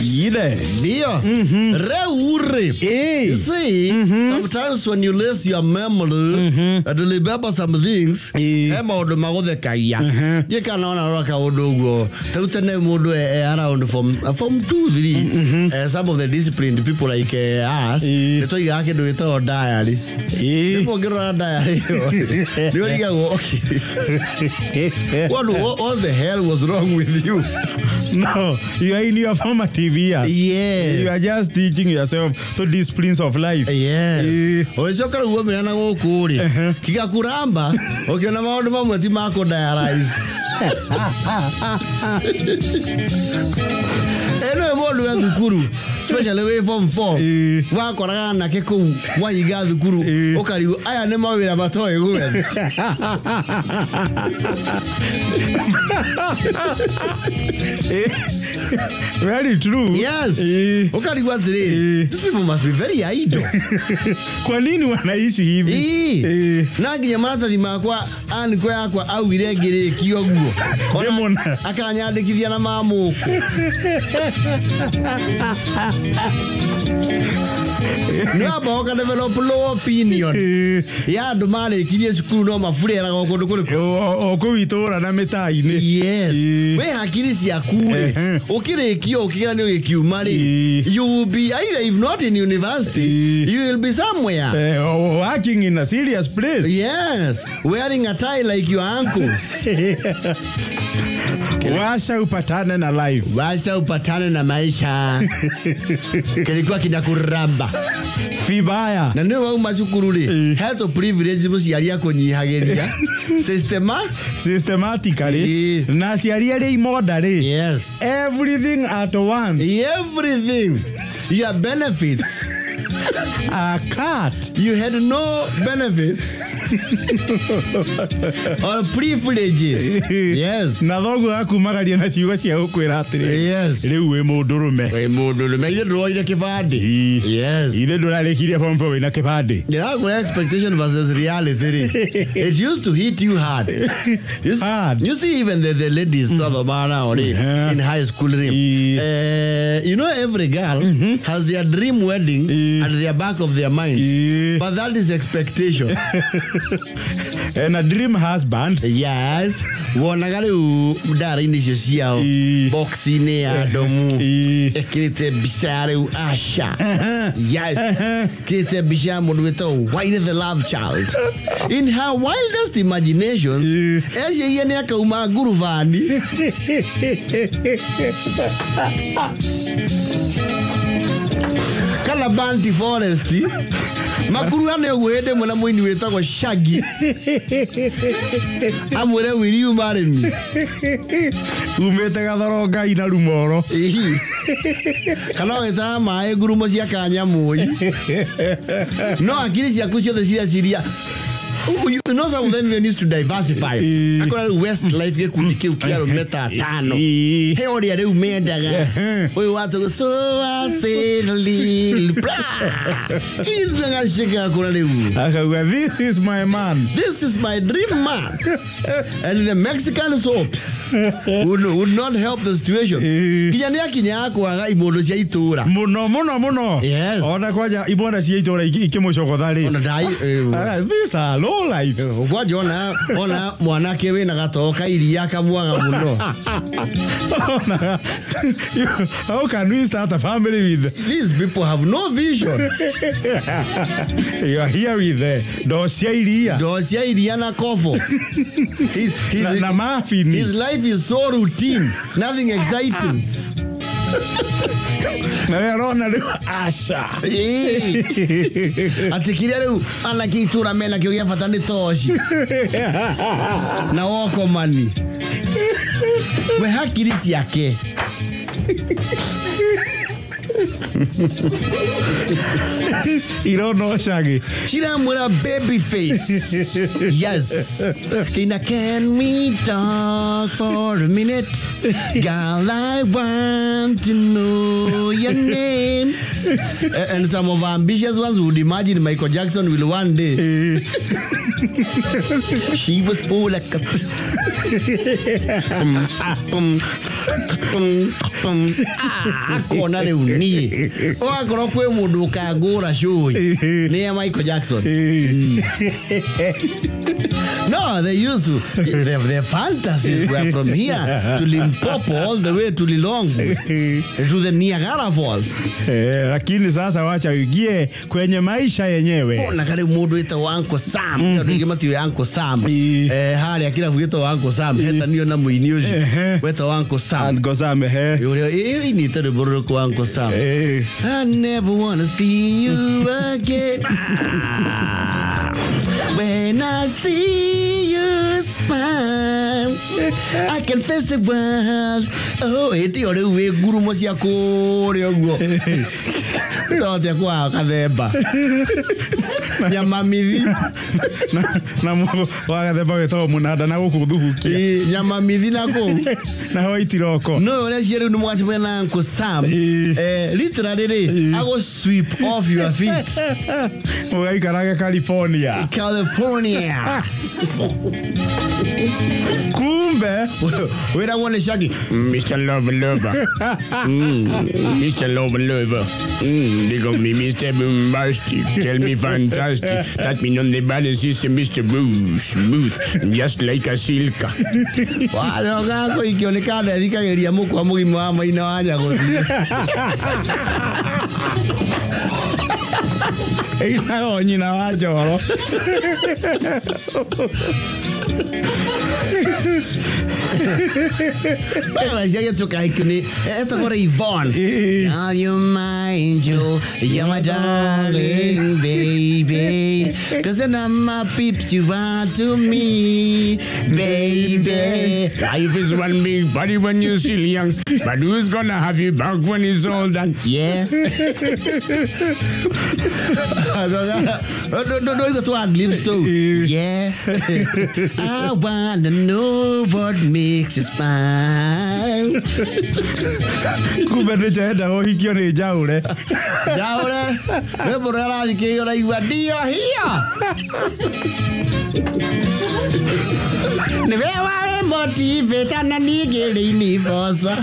Ire. Ndio. Rĩu rĩ, you see, sometimes when you lose your memory and you remember some things, he maũndũ magũthekagia. Ndiĩ kana ona rora kaũndũ ũguo. Ta rĩu tene mũndũ e around from 2 3, some of the disciplined people like us, nĩ twaigaga kĩndũ gĩtagwo diary. Rĩmwe ũngĩrora diary ĩyo, nĩ ũrigagwo, okay, what the hell was wrong with you? No, you are in your formative years. You are just teaching yourself to disciplines of life. Ũgĩcoka rĩu wamĩra na gũkũ rĩ, kigakuramba ũkĩona maũndũ mamwe ti ma kũ-diarise. Ĩno ĩ mũndũ e thukuru, especially wĩ form 4, wakoraga anake kũu mwahinga thukuru, ũkarigwo aya nĩ mawĩra matoĩ gwetha. Very true. Yes. Ũkarigwo atĩrĩrĩ, these people must be very idle. Kwa nini wanaishi hivi? Na nginya maratathi makwa aniko yakwa augire ngĩrĩkia ũguo. Ona Ndĩmona. Akanyandĩkithia na mamũkũ. Nĩ wamba ũka develop low opinion ya andũ marĩkirie cukuru no mabureraga o kũndũ kũrĩkũ. O kũu itũũra na mĩtaa-inĩ. Yes. Wĩ hakiri ciaku rĩ, ũkĩrĩkia ũkĩgera nĩ ũgĩkiuma rĩ, you will be either, if not in university, you will be somewhere. Working in a serious place. Yes, wearing a tie like your uncles. Washa upatane na life. Wacha upatane na maisha. Kilikuwa kinakuramba. Vibaya. Na nĩ wauma cukuru rĩ, he privilege mũciari akũnyihagĩria. Systema? Systematically. Na aciari arĩa imonda rĩ. Yes. Everything at once. Everything. Your benefits. A cut. You had no benefits or privileges. Yes. Na thoguo akumagaria na ciugo cia gũkwĩra atĩrĩrĩ, rĩu wĩ mũndũrũme. Wĩ mũndũrũme, ithuĩ ndũroire kĩbandĩ. Yes. Ithe ndũrarĩkirie form four wĩna kĩbandĩ. Ndĩrakwĩra, expectation versus reality rĩ, it used to hit you hard. You see, Hard. you see, even the ladies twathomaga nao rĩ, in high school rĩ, you know, every girl has their dream wedding at their back of their minds. But that is expectation. And a dream husband. Yes, wonaga rĩu ndara-inĩ icio ciao, box-inĩ ya ndomu, ĩkĩrĩte mbica ya rĩu Asha, yes, kĩrĩte mbica ya mũndũ wĩtagwo Wine the love child. In her wildest imaginations, eciagia nĩ akauma ngurubani kana Banti Forest, makuruhane ũguo hĩndĩ ĩmwe na mũini wĩtagwo Shaggy, amwĩre, "Will you marry me?" Umĩte gathorongai na rumoro. Ĩhi. Kana wĩtaga maĩ ngurumo cia kanyamũi, no akiri ciaku ciothe cireciria. You know, some of them even used to diversify. Akora rĩu Westlife, gĩkundi kĩu kĩa arũme ta atano, he ũrĩa rĩu mendaga ũyũ watũgũ, so I said a little prayer. He's gonna shake, akora rĩu Akauga, "This is my man." "This is my dream man." And the Mexican soaps would not help the situation. Nginya nĩ akinyaga kwaga imondo cia itũra. Mũno mũno mũno. Ona kwanja imwana cia itũra ikĩmũcogotha rĩ, Ona ndai Ah, these are low lives. Kwanja ona mwanake wĩna gatoo ka iria kamwaga mũno. How can we start a family with These people have no vision. You are here with the ndoo cia iria. Ndoo cia iria na kobo. His, na mafini. His life is so routine, nothing exciting. Na we arona rĩu aca. Atĩ kĩrĩa rĩu anake itũra mena kĩo gĩa bata nĩ toci na wokomani. We hakiri ciake Irono cagi. Ciramwĩra baby face. Yes, kina, "Can we talk for a minute? Girl, I want to know your name." And some of our ambitious ones would imagine Michael Jackson will one day. She was poor like a akona rĩu niĩ ũgakorwo kwĩ mũndũ ũkangũra cũi nĩ ya Michael Jackson. No, they used to the fantasies were from here to Limpopo all the way to Lilongwe to the Niagara Falls. Lakini sasa wacha uingie kwenye maisha yenyewe. Na kare mundu witagwo Uncle Sam, andu aingĩ matiũĩ Uncle Sam. Harĩa kĩrabu gĩtagwo Uncle Sam, hetanio na mũini ũcio wetagwo Uncle Sam. Uncle Sam, Ũrĩa ĩinĩte rwĩmbo rũrĩkũ Uncle Sam? I never wanna see you again. When I see you smile, I can face the world. Oh, hĩndĩ ĩyo rĩu wĩ ngurumo cia kũrĩa ũguo. Ndote kwa kathemba. Nyamamithi. Na wa gathemba wĩtagwo mũnanda na gũkũ thuhukia. Nyamamithi na kũu. Na white roko. No, ũrĩa cia rĩu nĩ mũgacemania na Uncle Sam. Literally rĩ, agũ sweep off your feet. Mũgaikarage California. California. Kumbe wĩragwo nĩ Shaggy. Mr. Lover Lover. Mr. Lover Lover. They call me Mr. Bombastic. Tell me fantastic. That mean on the balance is Mr. Boo smooth just like a silka. Wacoka kũikio nĩ kanda ĩthikagĩrĩria mũkwa mũgima wa maina wa Nyagũthiĩ. Ĩinagwo nyina wa Njoro. Yvonne. Are you my angel? You're my darling baby. 'Cause then I'm my peeps, you are to me, baby. Life is one big party when you're still young, but who's gonna have you back when it's all done? Yeah. No, go to ad libs too. Yeah. I wanna know what makes you smile. Kumbe nĩ njenda gũhikio nĩ njaũre. Njaũre. Rwĩmbo rũrĩa ũrathikĩrĩria ũraigua ndio hiyo. Nĩwe warĩ motivator na ningĩ bosa.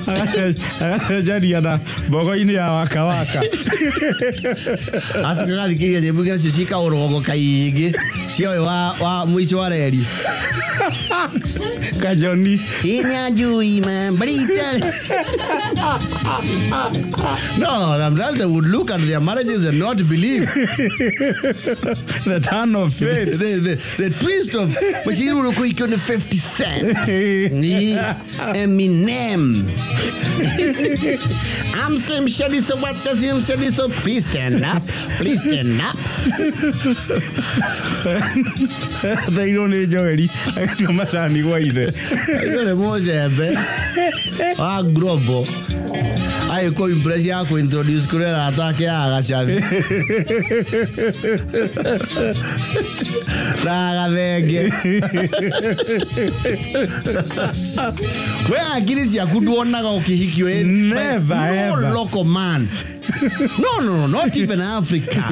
Agacenjania na mbogo-inĩ ya waka waka. Acoka agathikĩrĩria nyĩmbo ingĩ nacio ci kaũrũgongo kaingĩ cia ũyũ wa mũico wa reri. Kajoni. Inyajui mambrita. No, sometimes they would look at their marriages and not believe. The turn of fate. The twist of Bashiru Kuikyo 50 Cent. Eminem. I'm Slim Shady, so what does Slim Shady? So please stand up. Please stand up. Thairwo nĩ Joeli agĩtua macani gwa ithe. Ũyũ nĩ mũcembe wa global. Agĩkũ impress ya kũ introduce kũrĩ arata ake a Gacathi na Gathenge. We akiri ciaku nduonaga ũkĩhikio. Never no ever. Local man. No, not even Africa.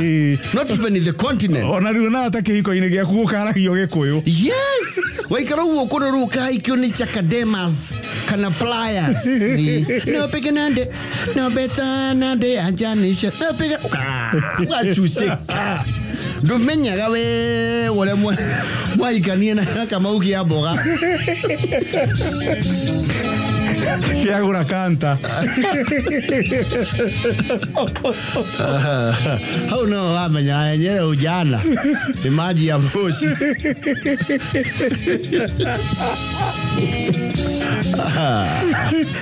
Not even in the continent. Ona rĩu na hata kĩhiko-inĩ gĩaku gũkaragio Gĩkũyũ. Yes. Waikara ũguo kũndũ rĩu ũkahikio nĩ Chakademas kana Pliers. No piganande, no betanande ajanisha. No piga. Ũgacucĩka. Ndũmenyaga we ũrĩa mwaikanie na Kamau kĩa mboga. Kĩagũra kanta. Hau no wamenya enyewe ujana ni maji ya moshi.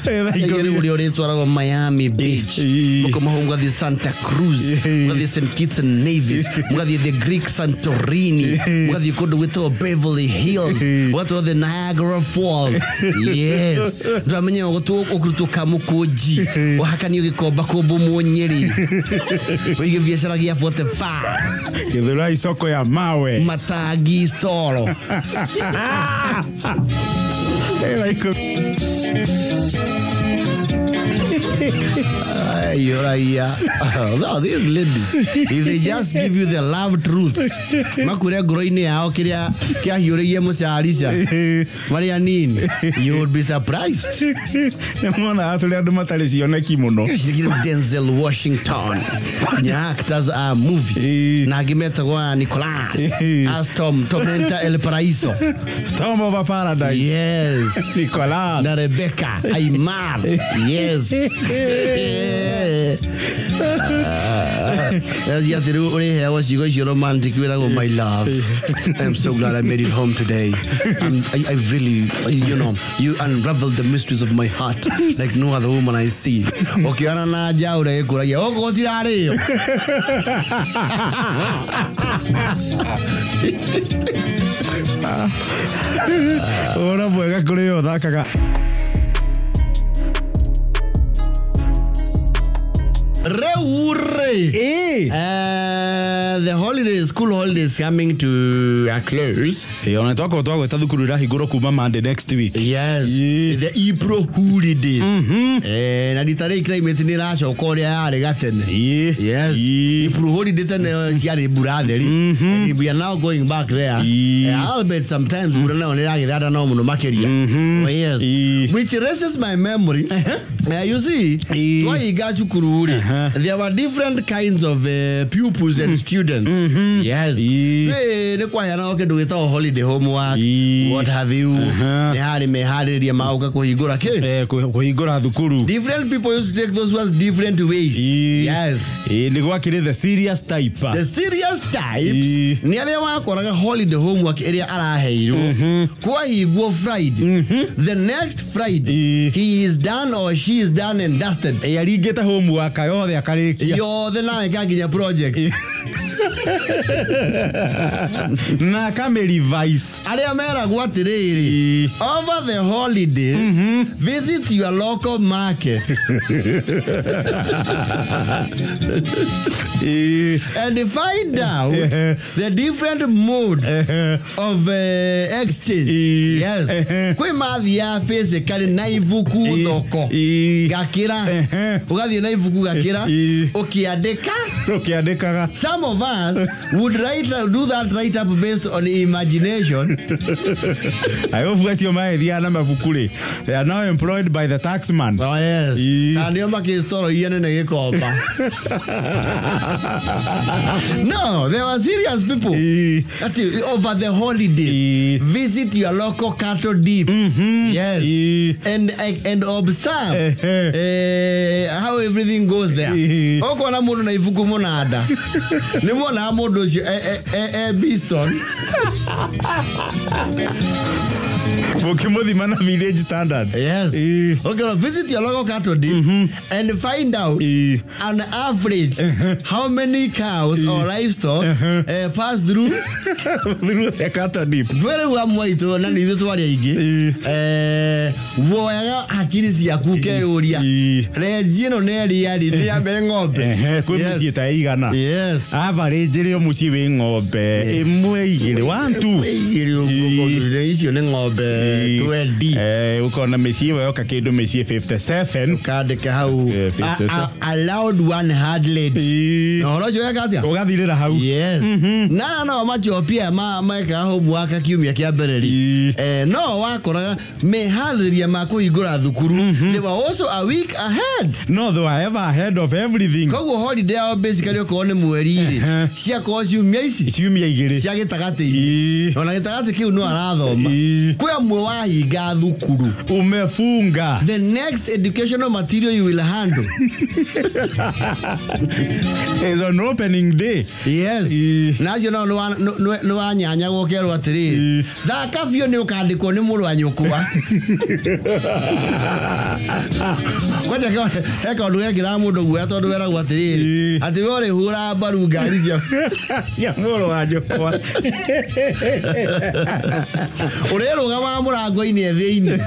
Rĩu ũrĩa ũrĩtwaragwo Miami Beach, mũkomaho mũgathiĩ Santa Cruz, mũgathiĩ St. Kitts and Nevis, mũgathiĩ the Greek Santorini, mũgathiĩ kũndũ gwĩtagwo Beverly Hills, mũgatwarwo the Niagara Falls. Yes. Ndũramenya ũkũrutwo Kamũkũnji, ũhakanio Gĩkomba kũmbũmwo Nyĩrĩ, ũige biacara gĩa 45. Gĩthũrai soko ya mawe. Matangi storo. Hey, like No, these ladies, if they just give you the love truth, makure ngoro-inĩ yao kĩrĩa kĩahiũrĩirie mũcarica marĩa nini, you would be surprised. Nĩmonaga tũrĩ andũ matarĩ cioneki mũno. Denzel Washington nginya actors a movie na angĩ metagwo Nicolas as Tom Tormenta El Paraíso, Storm over Paradise. Yes. Nicolas na Rebecca Aymar. Yes. Atĩ rĩu ũrĩheagwo ciugo icio romantic wĩragwo my love, I'm so glad I made it home today. I really, you know, you unraveled the mysteries of my heart like no other woman I see. Ũkĩona na nja ũrĩa gĩkũragia gũkũ gũtirarĩo. Ũhoro mwega kũrĩ we ũthakaga. Reure. The holidays, school holidays coming to a close. Ona twakorwo twagweta thukuru irahingũrwo kuma Monday next week. Yes. The April holidays. Na rita rĩrĩ climate nĩ ĩracoka ũrĩa yarĩ gatene. Yes. April holiday tene ciarĩ mbura theri. We are now going back there. Albert sometimes mbura nayo nĩ ĩragĩthanda no mũno makĩria. Yes. Which raises my memory. You see, twahinga cukuru rĩ, there were different kinds of pupils and students. Yes. Nĩ kwaheanagwo kĩndũ gĩtagwo holiday homework, what have you. Nĩ harĩ meharĩrĩria magoka kũhingũra kĩ? Kũhingũra thukuru. Different people used to take those words different ways. Yes. Nĩ gwakĩrĩ the serious type. The serious types nĩ arĩa wakoraga holiday homework ĩrĩa araheirwo kwahingwo Friday. The next Friday he is done or she is done and dusted. Aringĩte homework yothe akarĩkia. Yothe na ĩka nginya project. Na akamĩ-revise. Arĩa meragwo atĩrĩrĩ, over the holidays, visit your local market and find out the different modes of exchange. Yes. Kwĩ mathiaga physically na ibuku thoko gakĩra, ũgathiĩ na ibuku gakĩra ũkĩandĩka. Ũkĩandĩkaga. Some of us would write, do that write up based on imagination. I hope acio magĩthiaga na mabuku rĩ, they are now employed by the taxman. Oh yes. Na nĩo makĩstoro iria nene gĩkomba. No, they were serious people. Ati, over the holidays, visit your local cattle dip. Yes. And observe how everything goes there. Okona mũndũ na ibuku mũnanda. Nĩ muonaga mũndũ ũcio Biston. Mũkĩmũthima na village standards. Yes. Okay, now visit your local cattle dip and find out on average how many cows or livestock pass through through the cattle dip. Very well, mwaitũ na nĩ ithuĩ twarĩ aingĩ. Woyaga hakiri ciaku ũkeyũria renji ĩno nĩ ĩrĩa rĩ nĩ ya ng'ombe. Kwĩ mũciĩ ta ĩigana. Yes. Average rĩ o mũciĩ wĩ ng'ombe ĩmwe igĩrĩ, 1 2 igĩrĩ ũguo, icio nĩ ng'ombe 20. Ũkona mĩciĩ ĩyo yoka kĩndũ mĩciĩ 57. Ũkandĩka hau allowed one hard lady. Na ũhoro ũcio weka atĩa? Ũgathirĩra hau. Yes. Na no machopia mekaga homework kiumia kĩa mbere rĩ, no wakoraga meharĩrĩria ma kũhingũra thukuru, they were also a week ahead. No, they were ever ahead of everything. Koguo holiday yao basically okorwo nĩ mweri rĩ, ciakorwo ciumia ici ciumia igĩrĩ cia gĩtagatĩ-inĩ. Ona gĩtagatĩ kĩu no arathoma. Kwĩ amwe wahinga thukuru, umefunga. The next educational material you will handle is on opening day. Yes. Na acio nao nĩ wanyanyagwo ũkerwo atĩrĩrĩ, thaka biũ nĩ ũkandĩkwo nĩ mũrũ wa nyũkwa. Kwanja he kaũndũ gekĩraga mũndũ guoya tondũ weragwo atĩrĩrĩ, atĩ we ũrĩhũraga mbaru ngari cia ya mũrũ wa nyũkwa. Ũrĩrũgamaga mũrango-inĩ e thĩinĩ.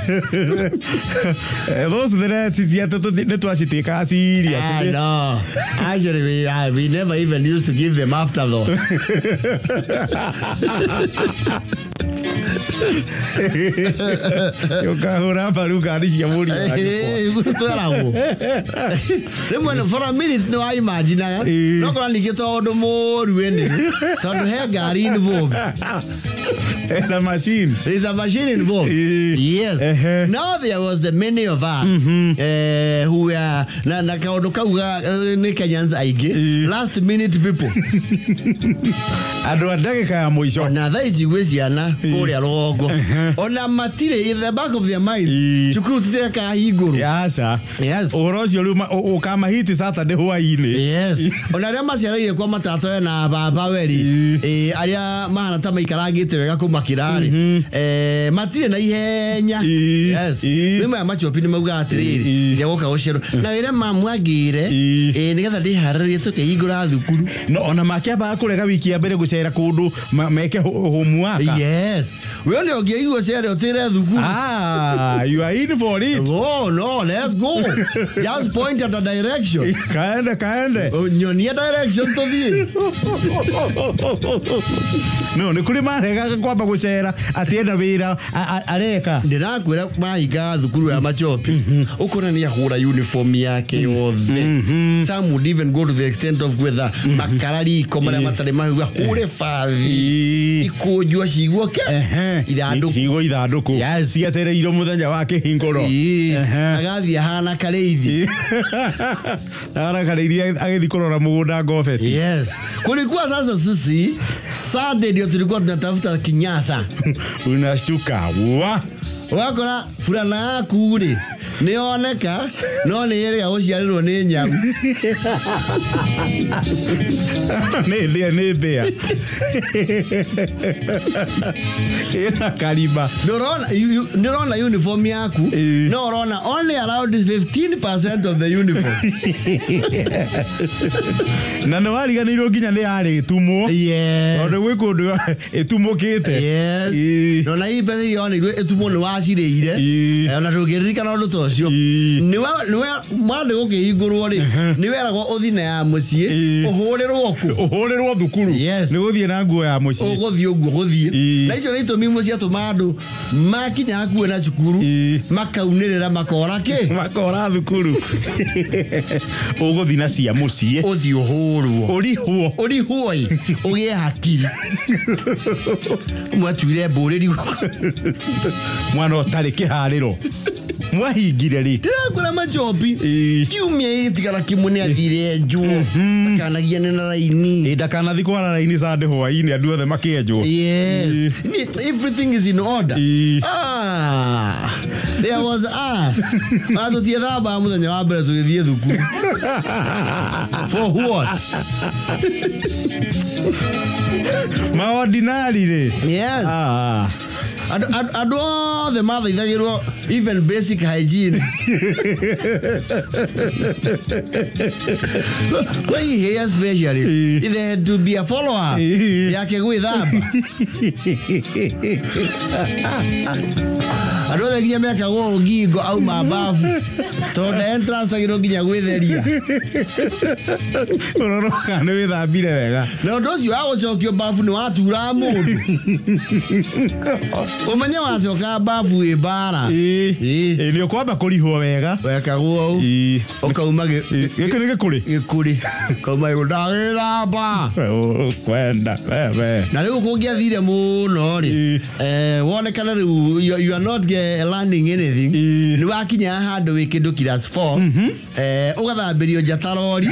Those threats cia nĩ twacitĩkaga serious. No. Actually, we never even used to give them afterthought. Ũkahũra mbaru ngari cia mũriũ wa nyũkwa. Tweragwo rĩmwe nĩ for a minute nĩ waimaginaga no kora ningĩ to ũndũ mũru ĩnĩ tondũ he ngari involved. It's a machine. There's a machine involved. Yes. Now there was the many of us who were na kaũndũ kau nĩ Kenyans aingĩ last minute people. Andũ a ndagĩka ya mũico. Ona thaa ici gwĩ ciana kũrĩa rũgongo ona matirĩ in the back of their minds cukuru titekahingũrwo. Aca. Yes. Ũhoro ũcio rĩu ũkamahiti Saturday hwaĩ-inĩ. Yes. Ona arĩa maciarĩire kwa matata na baba weri arĩa mahana ta maikarangĩte wega kũmakĩra rĩ matirĩ na ihenya. Yes. Rĩu maya machopi nĩ maugaga atĩrĩrĩ nĩegũka gũciarwo na wĩre mamu angĩre nĩgetha ndĩharĩrie tũkĩhingũra thukuru. No ona makĩambaga kũrega wiki ya mbere gũcera kũndũ meke homework. Yes. We only ũngĩaigua ũcere ũtĩre thukuru. Ah, you are in for it. Oh no, let's go. Just point at a direction. Kaende kaende. Nyonia direction tũthiĩ. No, nĩ kũrĩ maregaga kwamba gũcera atĩ enda wĩra areka. Ndĩrakwĩra mahingaga thukuru ya machopi ũkona nĩ ahũra uniform yake yothe. Some would even go to the extent of gwetha makara riko marĩa matarĩ mahiũ ahũre bathi ikũnjwo ciguo ke ithandũkũ. Ciigwo ithandũkũ. Yes. Cietereirwo mũthenya wa kĩhingũro. Agathiĩ ahana karĩithi. Ahana karĩithi agĩthiĩ kũrora mũgũnda ngobeti. Yes. Kulikuwa sasa sisi Sunday ndio tulikuwa tunatafuta kinyasa. Unashtuka wa wakora fulana yaku rĩ nĩ yoneka no nĩ ĩrĩa gũciarĩrwo nĩ nyau. Nĩ ndĩa nĩ mbĩa. Ĩna karima. Ndũrona uniform yaku no ũrona only around 15% of the uniform. Na nĩ wariganĩirwo nginya nĩ yarĩ ĩtumwo. Yes. Tondũ gwĩ kũndũ ĩtumũkĩte. Yes. No na hii mbeca iria yoneirwo ĩtumwo nĩ wacirĩire. Ona ndũngĩririkana ũndũ ta ũcio. Nĩwe mwana gũkĩhingũrwo rĩ nĩ weragwo ũthiĩ na ya mũciĩ ũhũrĩrwo kũ? Ũhũrĩrwo thukuru. Yes. Nĩ gũthiĩ na nguo ya mũciĩ. Ũgũthiĩ ũguo gũthiĩ. Na icio nĩ itũmi imwe ciatũma andũ makinya hakuhĩ na cukuru makaunĩrĩra makora kĩ? Makora thukuru. Ũgũthiĩ na cia mũciĩ. Ũthiĩ ũhũrwo. Ũrihwo. Ũrihwo ĩ ũgĩe hakiri. Mwatuire mbũrĩri. Mwana ũtarĩ kĩharĩro. Mwahingire rĩ? Ndĩrakwĩra machopi kiumia gĩtigara kĩmwe nĩ athire enjwo. Ndakanagiane na raini. Ndakanathi kwara raini Sunday hwaĩ-inĩ andũ othe makĩenjwo. Yes. Everything is in order. Ah, there was us. Na tũtiethambaga mũthenya wa mbere tũgĩthiĩ thukuru. For what? Maordinary rĩ? Yes. Ah. Andũ othe mathaithagĩrwo even basic hygiene. Kwĩ here especially there had to be a follow-up yake gwĩthamba. Andũ othe nginya mekagwo ngingo auma bafu tondũ entrance agĩrwo nginya gwĩtheria. Ũrorwo kana nĩ wĩthambire wega. Na ũndũ ũcio wa gũcokio bafu nĩ waturaga mũndũ. Ũmenye wacoka bafu ĩ mbara. Nĩ ũkwamba kũrihwo wega. Wekagwo ũũ. Ũkauma gĩkĩ nĩ gĩkũrĩ. Gĩkũrĩ. Ũkauma gĩkũrĩ. Ndagĩthamba. Ũkwenda wewe. Na rĩu kũngĩathire mũno rĩ wonekane rĩu you are not learning anything. Nĩ wakinya handũ wĩ kĩndũ class 4 ũgathambĩrio nja ta rori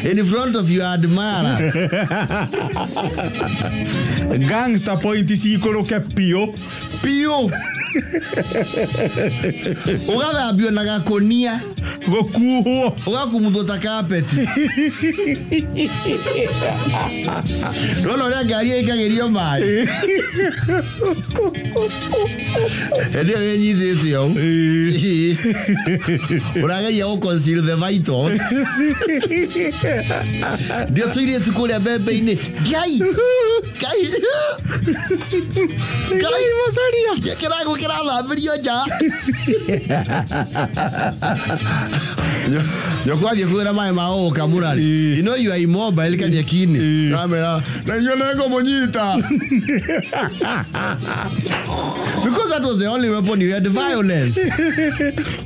in front of your admirers. Gangster point cikũrũke piũ. Piũ. Ũgathambio na gakũnia. Gũkuhwo. Ũgakumuthwo ta kapeti. Ndũrona ũrĩa ngari ĩikagĩrio maĩ. Hĩndĩ ĩyo wĩnyitĩte ũũ. Ũrageria gũ conceal the vitals. Ndio tũirĩtu kũrĩa mbembe-inĩ. Ngai! Ngai! Ngai macaria! Kĩrago kĩrathambĩrio nja. Nyokwa thiĩ kũgĩra maĩ ma gũkamũra rĩ, you know you are immobile kanyeki-inĩ. Namera na inyuĩ nĩngũmũnyita. Because that was the only weapon you had, violence.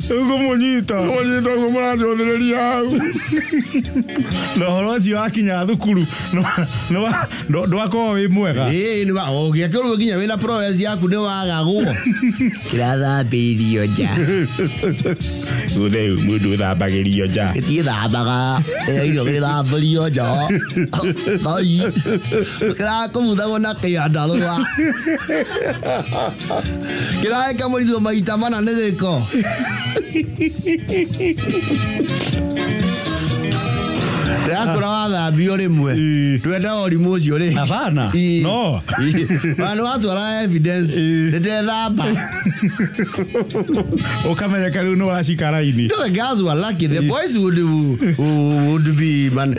Ũkũmũnyita. Mũnyita ũguo mũranjũthĩrĩria hau. Na ũhoro ũcio wakinya thukuru ndwakorwo wĩ mwega. Ĩĩ nĩ ũngĩakĩrwo nginya wĩna prowess yaku nĩ wagagwo. Kĩrathambĩirio nja. Gũthĩ mũndũ ũthambagĩrio nja. Gĩtiĩthambaga irio gĩthambĩrio nja. Ngai. Kĩrakũmuthagwo na kĩandarũa. Kĩrakamũrirwo maita mana nĩ gĩko. Ndĩrakũra wathambio rĩmwe. Twendaga ũrimũ ũcio rĩ. Hapana. No. Ona nĩ watwara evidence. Nĩndethamba. Ũkamenyeka rĩu nĩ wacika raini. No, the girls were lucky. The boys would be man.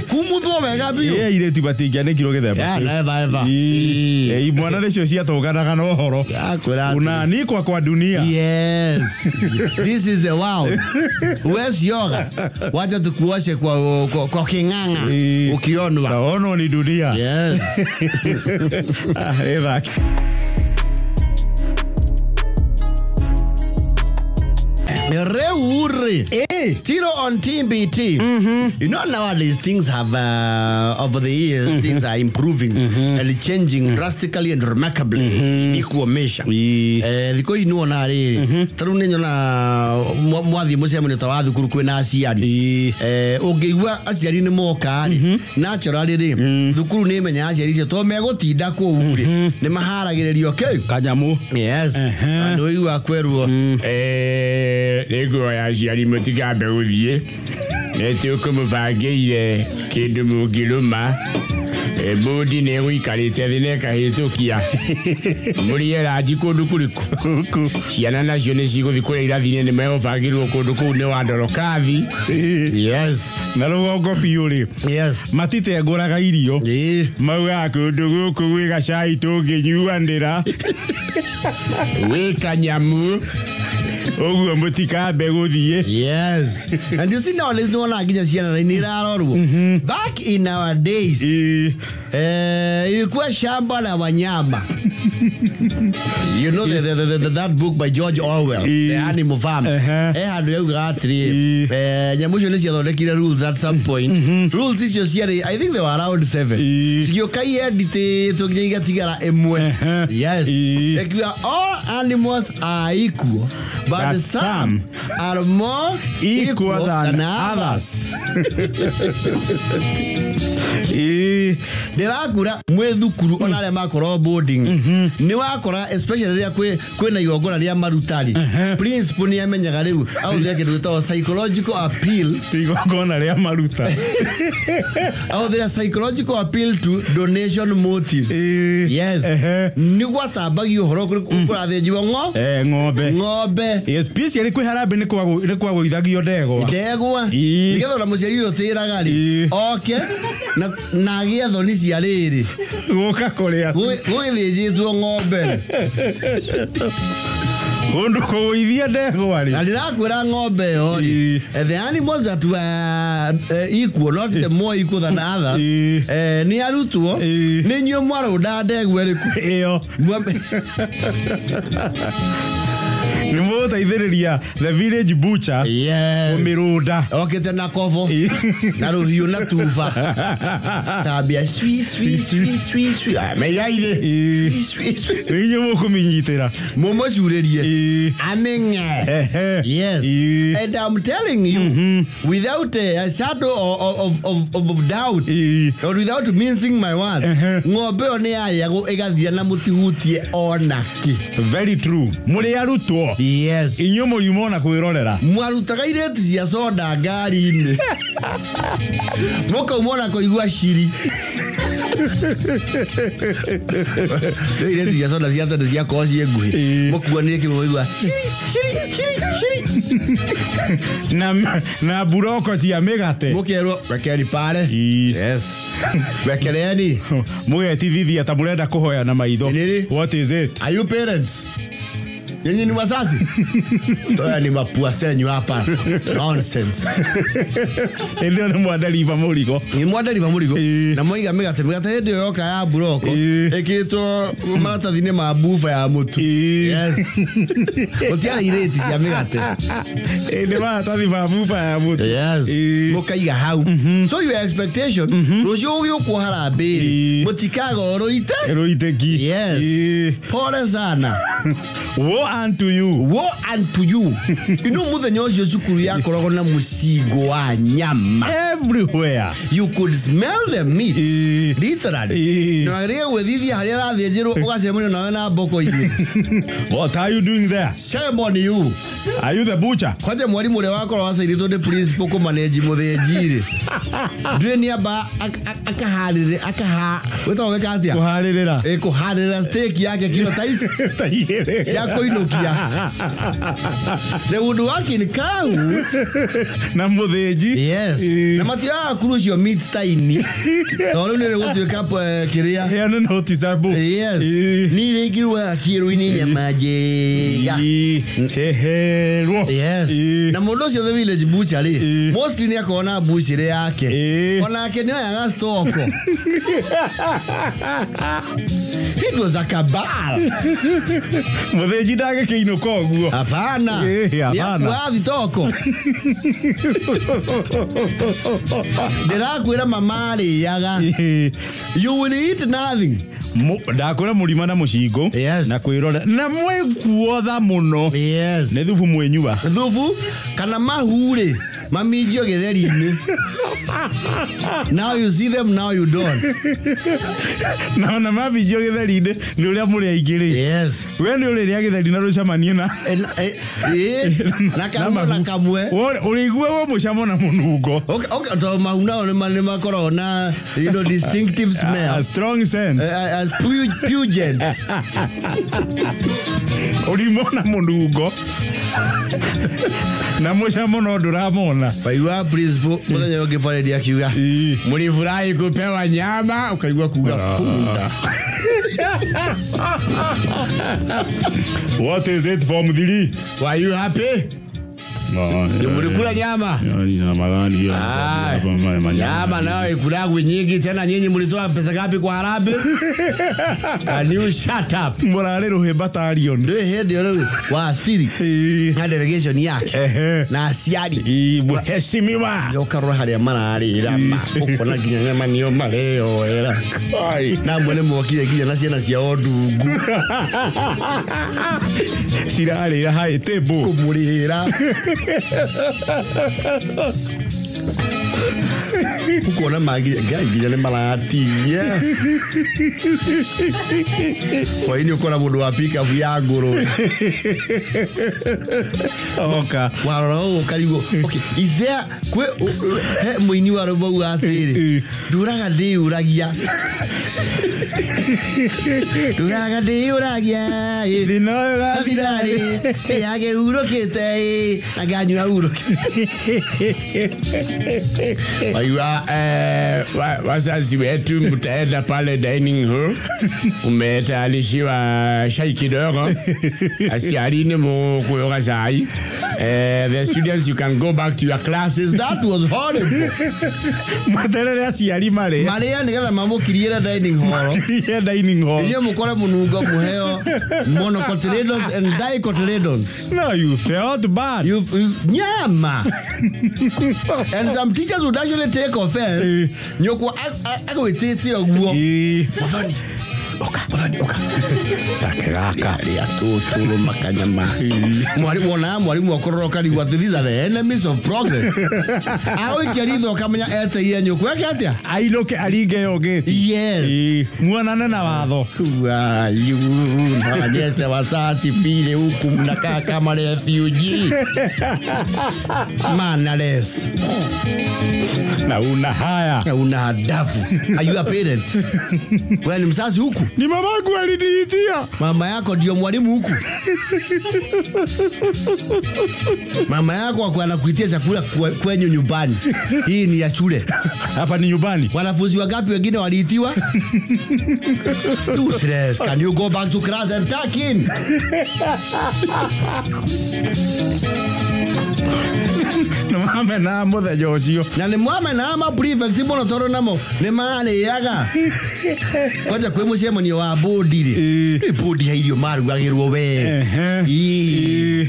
Kumuthwo wega biũ. Ĩ airĩtu matingĩanĩkirwo gĩthemba. Yeah, never ever. Ĩ imwana nĩcio ciatũnganaga na ũhoro. Ndakwĩra atĩ- Unaanikwa kwa dunia. Yes. This is the world. Huwezi oga. Wacha tukuoshe kwa king'ang'a. Ukionwa. Taonwo ni dunia. Yes. Ah, ĩ thaki. Reure. Still on TBT. You know, nowadays things have, over the years, things are improving and changing drastically and remarkably. Nikuomesha. Thikũ ici nĩwona rĩrĩ, ta rĩu nĩnyona mwathiĩ mũcemanio ta wa thukuru kwĩna aciari. Ũngĩigua aciari nĩ moka rĩ, naturally rĩ, thukuru nĩ ĩmenyaga aciari icio tondũ megũtinda kũu rĩ, nĩ maharagĩrĩrio kĩ? Kanyamũ. Yes. Na nĩũiguaga kwerwo Nĩnguoya aciari mũtikambe gũthiĩ nĩtũkũmũbangĩire kĩndũ mũngĩrũma. Bũndi nĩĩgũikarĩte thĩ na ĩkahĩtũkia. Mũrĩe ranji kũndũ kũrĩkũ? Ciana nacio nĩcigũthiĩ kũrĩa irathi-inĩ nĩmegũbangĩrwo kũndũ kũu nĩ wa ndorokathi. Yes. Na rũgongo biũ rĩ. Yes. Matitengũraga irio. Maugaga kũndũ gũkũ gwĩ gacai tũngĩnyuanĩra. Gwĩ kanyamu. Ũguo mũtikambe gũthiĩ. Yes. And you see nowadays nĩwona nginya ciana nĩ irarorwo. Back in our days, ilikuwa shamba la wanyama. You know that book by George Orwell, The Animal Farm. Handũ yaugaga atĩrĩrĩ, nyamũ icio nĩ ciathondekire rules at some point. Rules icio ciarĩ, I think they were around 7. Cigĩũka ienditĩtwo nginya igatigara ĩmwe. Yes. Ĩkiuga all animals are equal, but some are more equal than others. Ndĩrakura mwĩ thukuru ona arĩa makorwo boarding nĩ wakora especially rĩrĩa kwĩna igongona rĩa marutari, principal nĩ amenyaga rĩu ahũthĩra kĩndũ gĩtagwo psychological appeal. Igongona rĩa maruta. Ahũthĩra psychological appeal to donation motives. Yes. Nĩ gwatambagio ũhoro kũrathĩnjwo ng'ombe. Ng'ombe. Especially kwĩ harambee nĩ kwagũithagio ndegwa. Ndegwa. Nĩgetha ona mũciari ũyũ ũtĩraga rĩ oke na agĩe thoni cia rĩrĩ. Gũka kũrĩa. Gũgĩthĩnjĩtwo ng'ombe. Kũndũ kũgũithia ndegwa rĩ. Na ndĩrakwĩra ng'ombe ĩyo rĩ, the animals that were equal, not the more equal than others, nĩ arutwo, nĩ inyuĩ mwarũnda ndegwa ĩrĩkũ? Ĩyo. Nĩ mũgũteithĩrĩria the village butcher. Yes. Kũmĩrũnda. Okĩte na kobo na rũhiũ na tuba. Tambia swi swi swi swi swi. Meigaire. Swi swi. Inyuĩ mũkũmĩnyitĩra. Mũmũcurĩrie. Ameng'e. Yes. And I'm telling you, without a shadow of doubt, or without mincing my words, ng'ombe ĩyo nĩ yayagwo ĩgathira na mũtihutie ona kĩ. Very true. Mũrĩ arutwo. Yes. Inyuĩ mũriuma ona kwĩrorera. Mwarutaga irĩti cia soda ngari-inĩ. Mũkauma ona kũigua ciri. Rĩu irĩti cia soda cia tene ciakorwo ciĩ nguhĩ. Mũkuanire kĩmwe mũigua ciri ciri ciri ciri. Na buroko cia mĩgate. Mũkerwo rekeni pare. Yes. Rekereni. Mũgetithithia ta mũrenda kũhoya na maitho. What is it? Are you parents? Nyinyi ni wazazi. Toa ni mapua senyu hapa. Nonsense. Ndio ni mwadaliva muligo. Ni mwadaliva muligo. Na moiga migate migate hindi yoka ya buroko. Ikitwo maratathi-inĩ ma buba ya mutu. Yes. Gũtiarĩ irĩti cia mĩgate. Nĩ maratathi ma buba ya mutu. Yes. Mũkaiga hau. So your expectation rũciũ ũgĩũkwo harambĩ mũtikaga rũite. Rũite ki. Yes. Pole sana. Woe unto you. Woe unto you. Ino muthenya ũcio cukuru yakoragwo na mũcingo wa nyama. Everywhere. You could smell the meat. Literally. Na rĩrĩa gwĩthithia harĩa arathĩnjĩrwo ũgacemania nawe na mbũkũ igĩrĩ. What are you doing there? Shame on you. Are you the butcher? Kwanja mwarimu ũrĩa wakorwo wacairĩtwo nĩ principal kũmanage mũthĩnji-rĩ. Ndũĩ nĩamba akaharĩrĩ akaha wĩtagwo gwĩka atĩa? Kũharĩrĩra. Ĩ kũharĩrĩra steak yake kilo ta ici. Ta igĩrĩ. Cia kũinũkia. The woodwork in cow. Na mũthĩnji. Yes. Na matioyaga kũrucio meat taini. Tondũ rĩu nĩ rĩgũtuĩka kĩrĩa. Ĩyo nĩ noticeable. Yes. Ni rĩngĩ kĩrũ-inĩ nyama njega. Ceherwo. Yes. Na mũndũ ũcio the village butcher rĩ, mostly nĩ akoragwo na butchery yake. Onake nĩ oyaga stock. It was a cabal. Mũthĩnji ndangĩkĩinũka ũguo. Hapana. Nĩakuaga thitoko. Ndĩrakwĩra mama arĩaga. You will eat nothing. Ndakwĩra mũrima na mũcingo. Yes. Na kwĩrora na mwĩkuotha mũno. Yes. Nĩ thubu mwĩnyua. Thubu kana mahu-rĩ maminjio gĩtheri-inĩ. Now you see them, now you don't. Na maminjio gĩtheri-inĩ nĩ ũrĩa mũrĩ aingĩ rĩ. Yes. We nĩ ũrĩrĩa gĩtheri na rũcemanie na na kamwe na kamwe. Ũrĩigua wo mũcamo na mũnungo. Okay, okay, tondũ mahu nao nĩ makoragwo na you know distinctive smell. A strong scent. As pungent. Ũrĩmona mũnungo. Na mũcamo no ndũramona. Waigua principal mũthenya ũngĩ parade akiuga mlifurahi kupewa nyama ukaigua kuga funda. What is it for Mudhiri? Were you happy? No. Si mlikula nyama? Nyama nayo ikulagwi nyingi tena. Nyinyi mlitoa pesa ngapi kwa harambee? Can you shut up? Murarĩ rũhĩ battalion. Ndĩ hĩndĩ ĩyo rĩu wa siri na delegation yake na aciari mheshimiwa yokarora harĩa mararĩra ma ũkona nginya nyama nĩo mareyoera na amwe nĩ mokire nginya na ciana ciao ndungu cirarĩra high table kũmũrĩra ukona magi ngai nginya nĩ maratigia hwainĩ ũkora mũndũ wa pikabu ya ngũrũwe oka warora ũũ ũkarigwo okay is there kwĩ he mũini wa rwĩmbo auga atĩrĩ ndũraga ndĩyũragia ndũraga ndĩyũragia thĩna ũyũ gathirarĩ yage hurũkĩte na nganyua hurũkĩte. Wajua wazazi wetu mtaenda pale dining hall umetayarishiwa chai kidogo asiarini mukuyoga chai. The students, you can go back to your classes. That was horrible. Materere aciari mare maria nigetha mamũkiriere dining hall. Makiriere dining hall. Inyuĩ mũkore mũnungo mũheo monocotyledons and dicotyledons. No, you felt bad. You nyama. And some teachers would actually take offense. Nyokwa agwĩtĩte ũguo. Muthoni. Oka, Muthoni, oka. Take gaka. Rĩa tũtũrũ makanyama. Mwarimu ona mwarimu akorwo karigwo atĩ these are the enemies of progress. Agũikia ritho ũkamenya eteire nyũkwa eke atĩa? Ainũke aringe ĩyo gate. Yes. Muonane na watho. Who naonyesha wasasi vile huku mnakaa kama refugee. Mannerless. Na una haya. Na una adabu. Are you a parent? Wewe ni mzazi huku? Ni mamangu aliniitia. Mama yako ndio mwalimu huku. Mama yako anakuitia chakula kwenyu nyumbani. Hii ni ya shule. Hapa ni nyumbani. Wanafunzi wangapi wengine waliitiwa? Useless. Can you go back to class and tuck in? Nĩ mũthenya ũcio. Na nĩ mwamena ma prefect mũno tondũ namo nĩ marĩaga. Kwanja kwĩ mũcemanio wa bodi rĩ. Nĩ bodi ya irio marugagĩrwo we.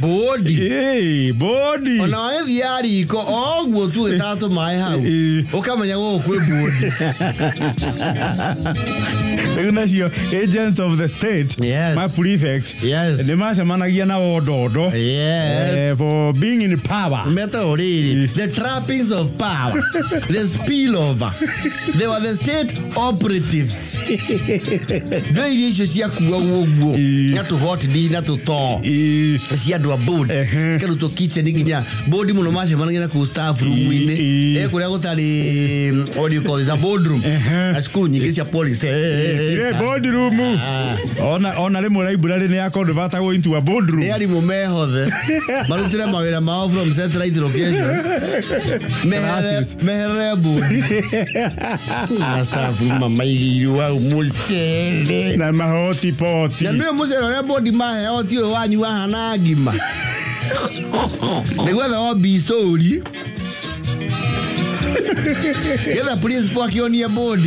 Bodi. Bodi. Ona wagĩthiĩ riko o ũguo tu gĩtatũ maĩ hau. Ũkamenya gũkũ kwĩ bodi. Rĩu nacio agents of the state. Yes. Ma prefect. Yes. Nĩ macemanagia na wondondo. Yes. For being in power. Metagwo rĩrĩ, the trappings of power, the spillover. They were the state operatives. Ndo irio icio ciakuagwo ũguo na tũ hot dish na tũtoo cia andũ a board, cikarutwo kitchen nginya board mũno macemanagia na kũu staff room-inĩ, kũrĩa gũtarĩ, what do you call this, a boardroom, na cukuru nyingĩ cia police. Board room. Ona rĩmwe library nĩ yaconvertagwo into a boardroom. Nĩ arimũ mehothe marutire mawĩra mao from centralized location, meherere board na staff room mamaigĩirwo hau mũcere na mahoti poti. Na nĩwe mũcere ũrĩa board maheo ti ũyũ wanyu wahana ngima, nĩ gwetha o mbicũri getha principal akĩonie board.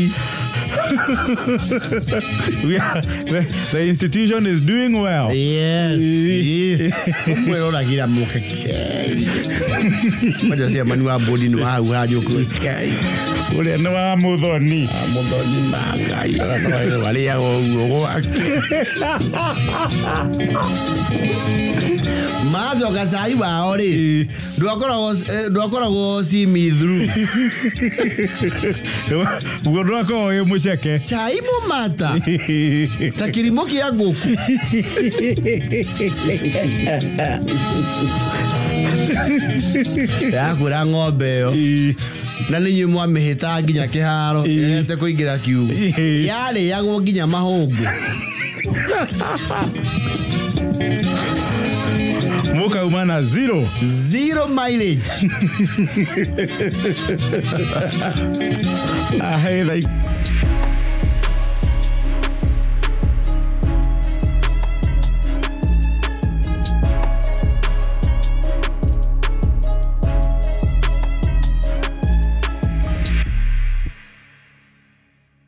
The institution is doing well. Yes. Mwĩroragira mũke kwanja cemani wa bodi nĩ wahau hanyũkũ. Ũrĩa nĩ wa mũthoni. Mũthoni ma Ngai arĩaga ũguo gwake. Macoka cai wao rĩ, ndwakoragwo see through. Guo ndwakoragwo wĩ mũceke. Cai mũmata ta kĩrimũ kĩa ngũkũ. Yakwĩra ng'ombe ĩyo na nĩ inyuĩ mwamĩhĩta nginya kĩharo ĩrete kũingĩra kiugũ, yarĩagwo nginya mahũngũ. Mũkauma na zero. Zero mileage. Ahĩ.